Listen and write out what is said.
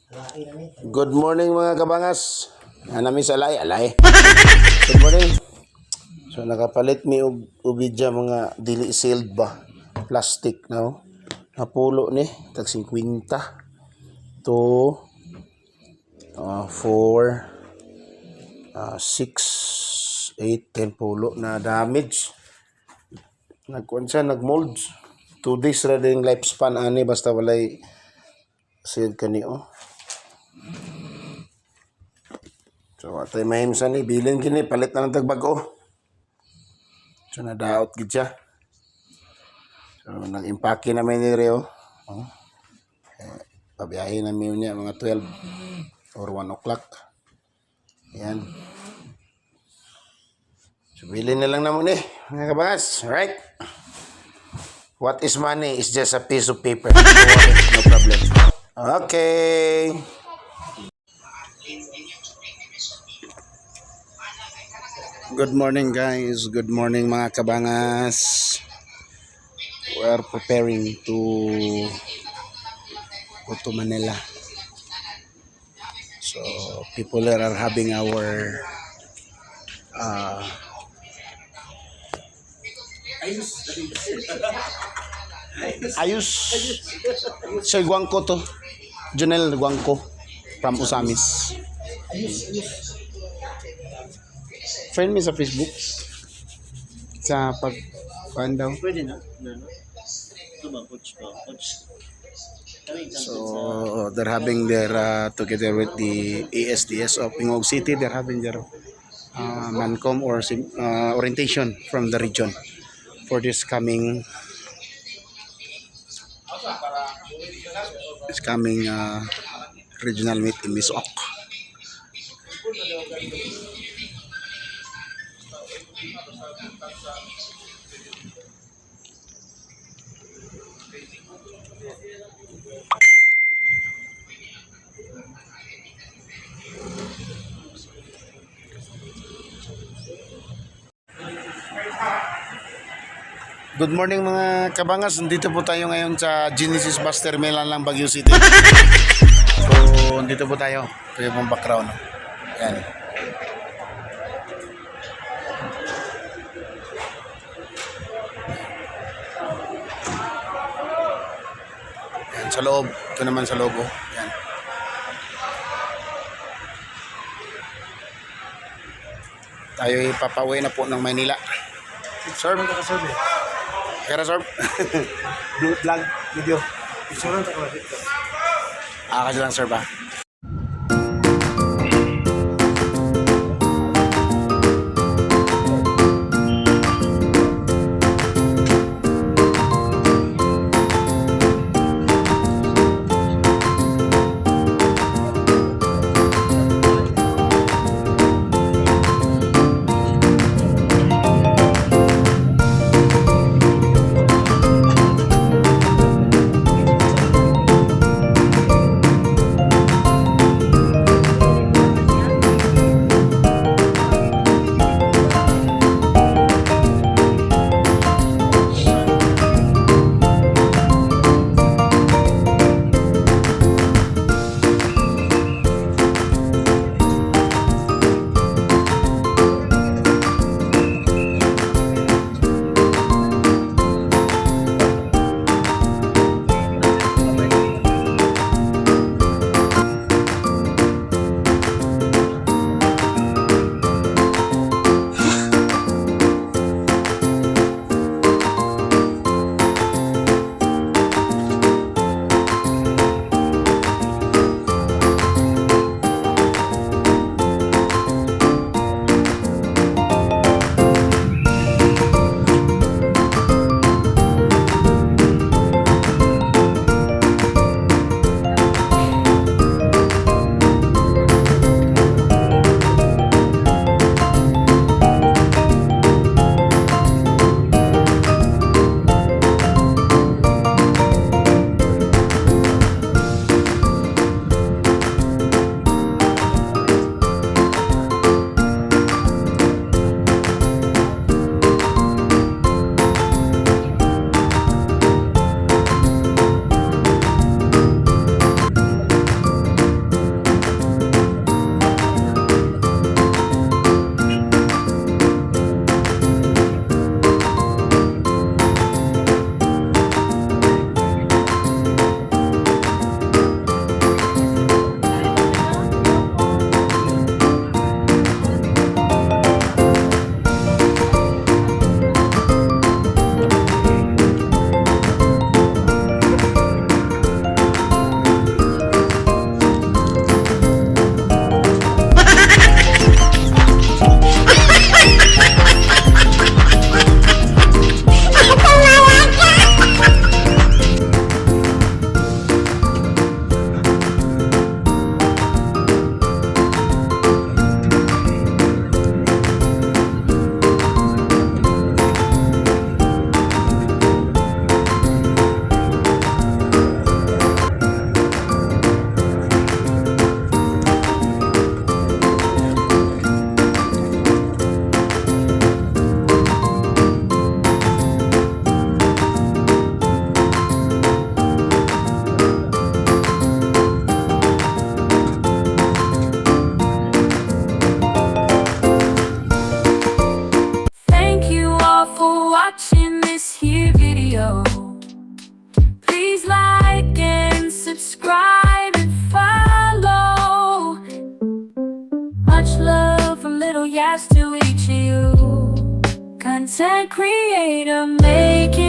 Good morning, mga kabangas. Nami sa alay, alay. Good morning. So nakapalit mi og ubidya, mga dili sealed ba? Plastic no. Napulo ni tag 50. 2, 4, 6, 8, 10 pulo na damage. Nagkuan siya, nagmold. 2 days ra din lifespan ani basta walay sealed kani oh. So atay mahimsa ni bilin kini, palit na lang tag bag-o. So nadaot gid siya. So nag-impake na may ni Reo. Oh. Eh, pabiyahe na mi niya mga 12 or 1 o'clock. Yan. So bilin na lang namo ni, mga kabangas. Alright? What is money? It's just a piece of paper. No worry, no problem. Okay. Good morning, guys. Good morning, mga kabangas. We are preparing to go to Manila. So people here are having our ayos. Sir Guangco to. Jonel Guangco from Ozamiz. Friend me sa Facebook. Sa pag kuan daw. Pwede na. No. Ito ba, coach ba? Coach. Kami So they're having their together with the ASDS of Gingoog City, they're having their mancom or orientation from the region for this coming regional meet in Misook. Good morning, mga kabangas. Nandito po tayo ngayon sa Genesis Bus Terminal ng Baguio City. So, nandito po tayo. Ito yung background. Yan. Yan, sa loob. Ito naman sa loob. Oh. Yan. Tayo ay papauwi na po ng Manila. Sir, Kera, sir. Vlog video. Picturean ta ko dito. Ah, kasi lang, sir ba? this here video. Please like and subscribe and follow. Much love from Little Yas to each of you. Content creator making